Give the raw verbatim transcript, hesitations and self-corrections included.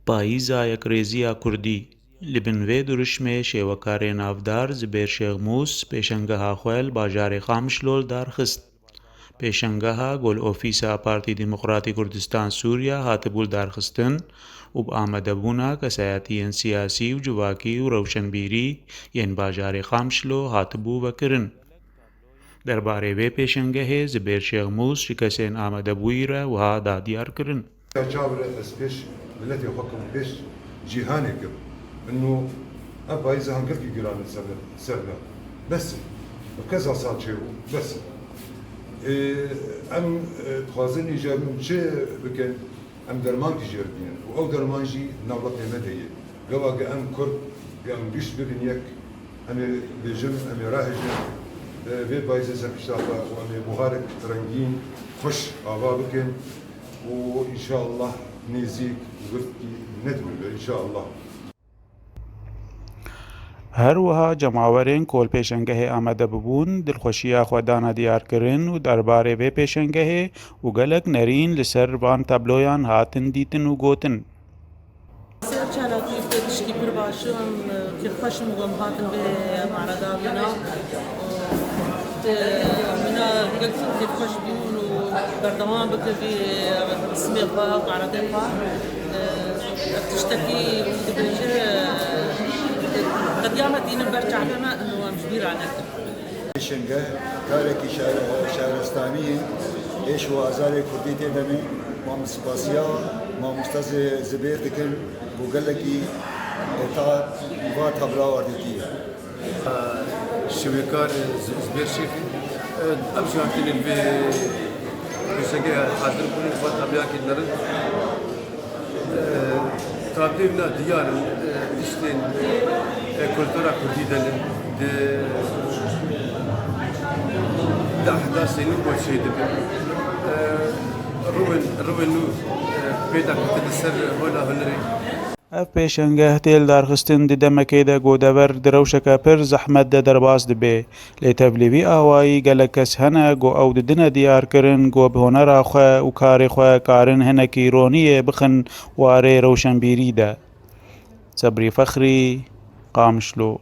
Payîza Yekrêziya Kurdî. Li bin vê dirûşmê şêwekarê navdar Zibêr Şêxmûs pêşengeha xwe li bajarê Qamişlo li dar xist. Pêşengeha ku li ofîsa Partî Demokratî Kurdistan Sûriya hatibû li dar xistin û bi amadebûna kesayetiyên siyasî û civakî û rewşenbîrî yên bajarê Qamişlo hatibû vekirin. Derbarê vê pêşengehê Zibêr Şêxmûs ji kesên amadebûyî re wiha da diyar kirin. Ya çav re ez pêş miletê xwe kim, pêş cîhanê kim. Ino ev payîza hem gelkî giran li ser, ser me. Bes e. Bi keza sal çêbû. Bes e. Ê, em, e, dixwazin îcar min çi bikin? Em dermankî jê re dînin û ew derman jî navlatê me de ye. Gava ge em Kurd, ge em giş bibin yek, em ê bêjin, em ê rahêjin, e, vê payîzê ser pişta xwe û em ê buharek rengîn, xweş ava bikin û înşallah nêzîk û girtkî nedûr be, înşallah. Her wiha cemawerên ku li pêşengehê amade bibûn, dilxweşiya xwe dane diyarkirin û derbarê vê pêşengehê û gelek nerîn li ser van tabloyan hatin dîtin û gotin. Ser çalakî tişkî pir baş e, em kêfxweş in ku em hatin vê ma'reda bîna. Te, mina gelek kêfxweş bûn û berdewam bike vî, e, qismê xwe, ma'redê xwe. E, ev tiştekî dibêje, e, qediya me tînin ber çavê me, û em ji bîra nekin. Pêşengeh karekî şare-, şarestanî ye. Êş û azarê kurdî tê de ne. Ma min spasiya mamoste Zi-, Zibêr dikim ku gelekî, e, ta va tabla werdîtiye. Şivêkar, e, Zi-, Zibêr Şêxî, e, em jî hatine vê pêşengehê hazir bûne, va tableyakî nerin. E, tablê wina diyar in, e, tiştên, e, kultura kurdî de ne, di, di ehdasê nû ku çêdibin. E, rûyên, rûyên nû, e, pêda ketin li ser hola hunerê. Ev pêşengeh tê lidarxistin di demekê de ku dever di rewşeke pir zehmet de derbas dibe. Lê tevlî vî awayî gelek kes hene ku ew didine diyarkirin ku bi hunera xwe û karê xwe karin hinekî roniyê bixin warê rewşenbîrî de. Sebrî Fexrî, Qamişlo.